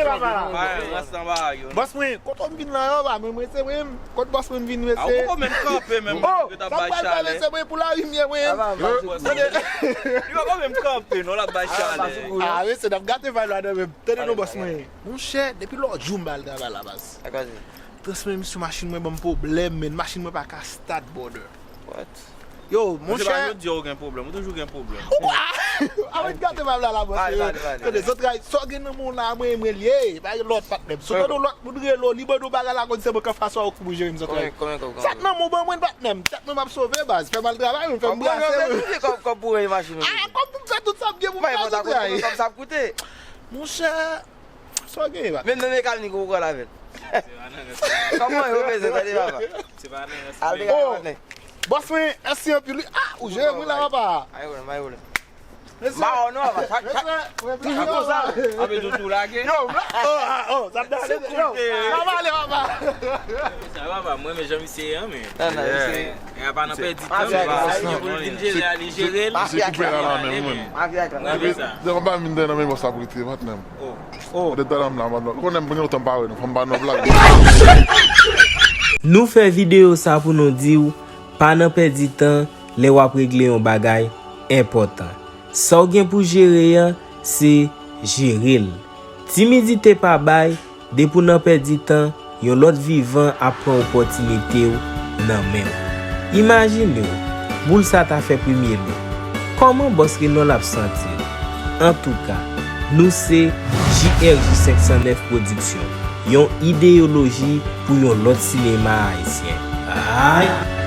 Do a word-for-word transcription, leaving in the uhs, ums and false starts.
ye, papa. Bòs mwen, kote w vin la yo, pa menm rese menm. Kot bòs mwen vin rese? A, ou poko menm kanpe menm. Oh, sa pral fè rese mwen pou lari m ye mwen. Tande. Li poko menm kanpe non, l ap bay chalè. Ah, mesye, n ap gate vibe la nan menm. Tande non, bòs mwen. Monchè, depi lòt jou m ba l travay la, baz. Transmisyon machin mwen ban m pwoblèm, men machin mwen pa ka start, brother. Yo, monchè. Jodi a ou gen pwoblèm, ou toujou gen pwoblèm. Ou kwa? Arèt gate vibe la, la, bòs. Tande, zantray, sa w gen nan men w la, mwen, mwen l ye. Pa gen lòt patnè m. Si w tande yon lòt moun rele w, li mande w bagay la, konn se mwen k ap fè sa, ou k pou jere m, zantray. Sa k nan men w ban mwen, patnè m. Tèt mwen m ap sove, baz. Fè m al travay, mwen fè m brase, mwen. Kòb pou ranje machin ou. Ah, kòb pou m fè tout sa m gen pou m fè, zantray. Kòb sa ap koute. Monchè. Sa w genyen, papa? Menm nan mekanik ou pral avè l. Kòman yo bezwen tande, papa? Al degaj, patnè. Bòs mwen, mèsi anpil, wi. Ah, ou jere mwen la, papa. Ay, wè, ay, wè. Mawon non, papa. Toujou konsa. Ape tou tou lage. Yo, oh, ah, oh, sa t ale, yo. Sa va ale, papa. Sa va, papa. Mwen, men jan misye an, men. Nan, nan, misye. E a pa nan pèdi tan, li vin jere a, li jere l. Misye koupe la la menm, mwen. Mwen renmen sa. Devan pa vin nan men bòs ap rete, patnè m. Oh. Dedan m la, patnè. Ou konnen m gen lontan m pa wè nou, fò m pa nan blag. Nou fè videyo sa pou nou di w, pa nan pèdi tan lè w ap regle yon bagay enpòtan. Sa w gen pou jere an, se jere l. Timidite pa bay, depi w nan pèdi tan, yon lòt vivan ap pran opòtinite w nan men w. Imajine w, boul sa ta fè premye lo. Kòman bòs Renold ap santi l? Antouka, nou se J R J senk san nèf Pwodiksyon, yon ideyoloji pou yon lòt sinema ayisyen. Ay!